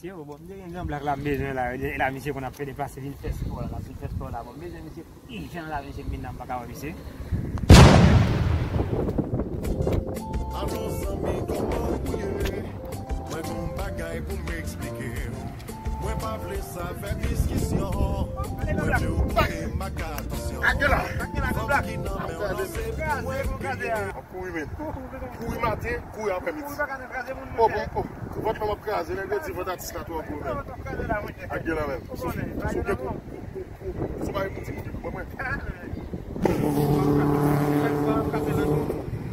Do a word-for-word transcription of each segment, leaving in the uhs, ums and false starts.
Yo, bon, m te gen gran blak la, m bezwen la, la, misye konn ap fè deplase, vin fè spò la, l ap vin fè spò la. Bon, m bezwen misye ijan la, mesye, m vin la, m pa ka wè misye. Alo, zanmi, kòman w ye? Mwen gon bagay pou m eksplike w. Mwen pa vle sa fè diskisyon. Mwen vle w prete m ak atansyon. Fòm ki nan men w lan se pou mwen. Kouri, men. Kouri maten, kouri aprèmidi. Oh, bon, oh, vant lan m ap kraze, nèg yo di vant atis la twò gwo, men. Ak gen la, men. Sou, sou gen kou, kou, kou, kou. Sou mari moun ti moun pou mwen.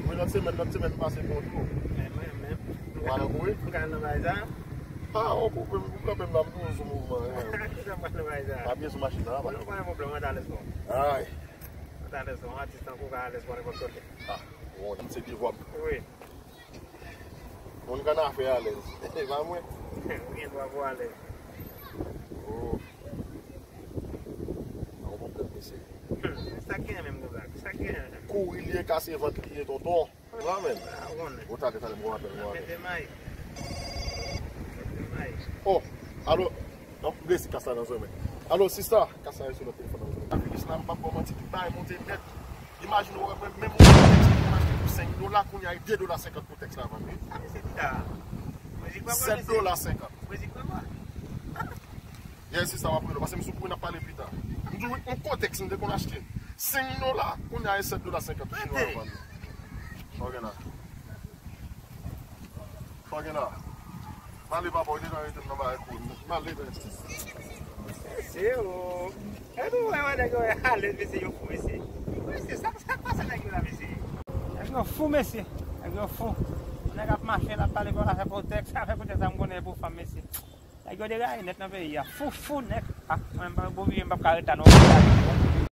Mwen, lòt semèn, lòt semèn, m pase bon tou. Ou pa nan kouri? Ah, oh, kou, kou, kou, kanpe m la, m toujou sou mouvman, wi. Pa pye sou machin nan, pa. Ay. Ah, bon, se devwa m. Wi. Moun kannafè alèz. E pa mwen. Ou gen dwa pou alèz. Oh. Nan yon pwoblèm, mesye. Hmm, sa k genyen menm, Gonzag? Sa k genyen? Kouri li ye, kase vant li ye, tonton. Ou la menm? Ah, ou konnen. Ou talè, talè, m gon apèl, m gon apèl. Mete may. Mete may. Oh, alo. Donk, m resi kas la nan zòrèy mwen. Alo, sista, kas la resi lòt telefòn nan zòrèy mwen. Afilis la, m p ap ba w manti, tout bagay monte nèt. Imajine w wè mwen, menm yon tèks ki te konn achte pou senk dola, kounye a e de dola senkant pou tèks la vann, wi. Sa misye di la? Sèt dola senkant. Mwen di, kòman? Yes, sista, w ap rele, paske m sou kouri, n ap pale pita. M di w, yon kontèks m te konn achte senk dola, kounye a e sèt dola senkant pou chinwa yo vann. Sa w gen la? Sa w gen la? M ale papa, ou deja rete m nan bagay kou. M ale rete. Mesye, o. E nou wè, wè, nèg yo alèz, mesye, yo fou, mesye. Mesye, sa, sa k pase nèg yo la, mesye? Nèg yo fou, mesye. Nèg yo fou. Nèg ap mache, l ap pale, bon, afè kontèks, afè kontèks, sa m konnen pou fanm, mesye. Nèg yo deraye nèt nan peyi a. Fou, fou, nèt. Ah, mwen, m pa oblije, m p ap ka ret la, non.